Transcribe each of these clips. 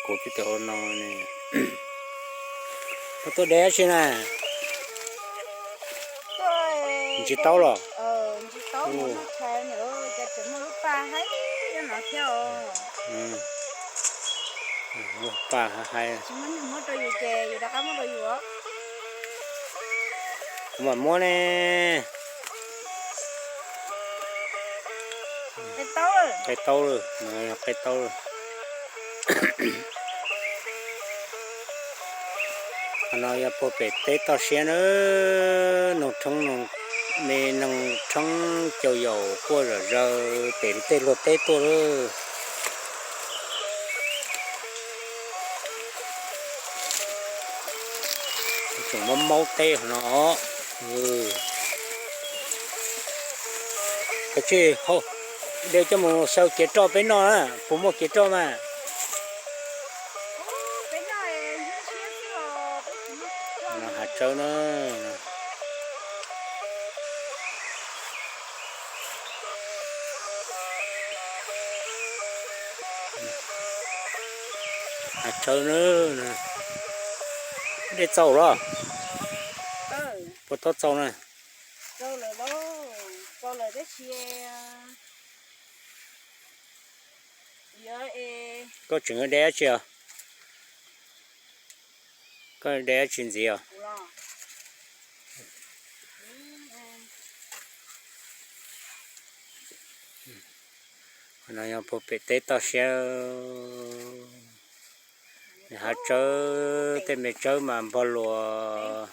Kuv twb tau no ne. Koj tuaj de dab tsi na? Ntsis taub los? Lub paj hais hais. Kuv mam muab ne. Qe taub lawm, qe taub lawm. Qhov no yog puag pem teb toj siab na, noog rheeb, me noog rheeb cau yaum quaj zom zaws pem tej luag teb tuaj lawm. Tseem maub maub teb hov no. Kav tsij de coj mus xyaw cev roj peb noj na, puas muaj cev roj mas? Hav tsawb na. Hav tsawb na. De txaus los? Puas tau txaus na? Koj tseem yuav de dab tsi os? Koj de dab tsi ntxiv os? Qhov no yog puag pem teb toj siab, hav tsawb, tej me tsawb mas npog luas.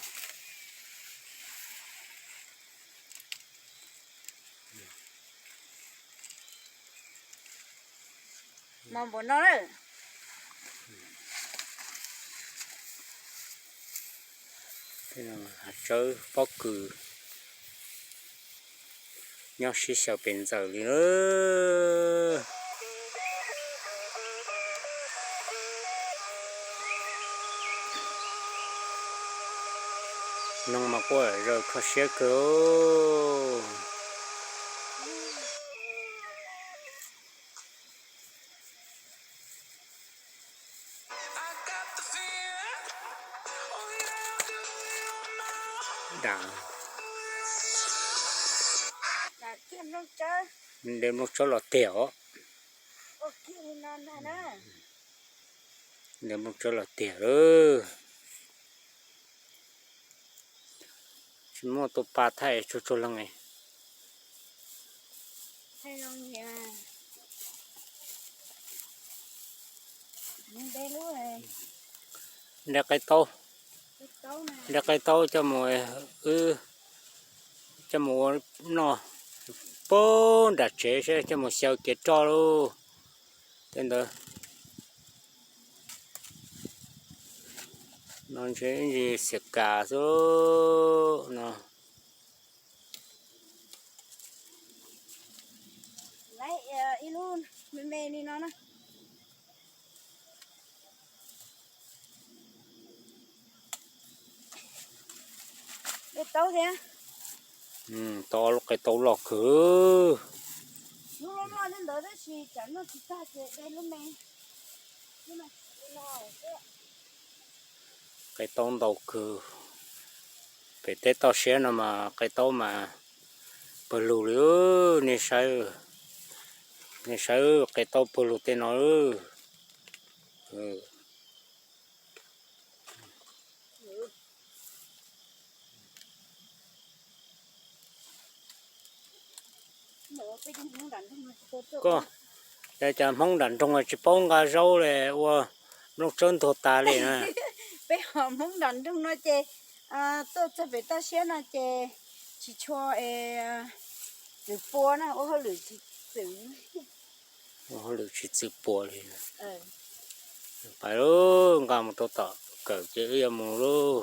Mos npaum no lawm. Hav tsawb pob kws nyob sib xyaw pes ntxaws li lawm. Noog mas quaj zaws kho siab kawg. De nplooj tsawb los tiag os. De nplooj tsawb los tiag lawm. Tsis muaj tus pa thaij tsuag tsuag leej. De qe taub, de qe taub coj mus, wb coj mus ua noj puag nram tsev seb, coj mus xyaw cev roj lauj. Tej ntawd no ntshe ntsis xiam kas xwb no. Ib lub me me li no na. De taub thiab. Tau ob lub qe taub loj kawg. Lub loj loj ntawd tab sis tsam noj tsis tag ces de lub me. Qe taub ntau kawg. Pem teb toj siab no mas qe taub mas pawg lug li. Nej saib, nej saib qe taub pawg lug tej no. Koj, cas Hmoob nram nroog tsis paub nqa zaub li, ua nplooj tsawb ntuag tas li na. Peb ho Hmoob nram nroog no ces tuaj txog pem toj siab no ces tsis tshua txwm pua na, ua hauj lwm tsis txwm. Ua hauj lwm tsis txwm pua li. Pais lauj, nqa mus rau tom kawm ces wb yuav mus lauj.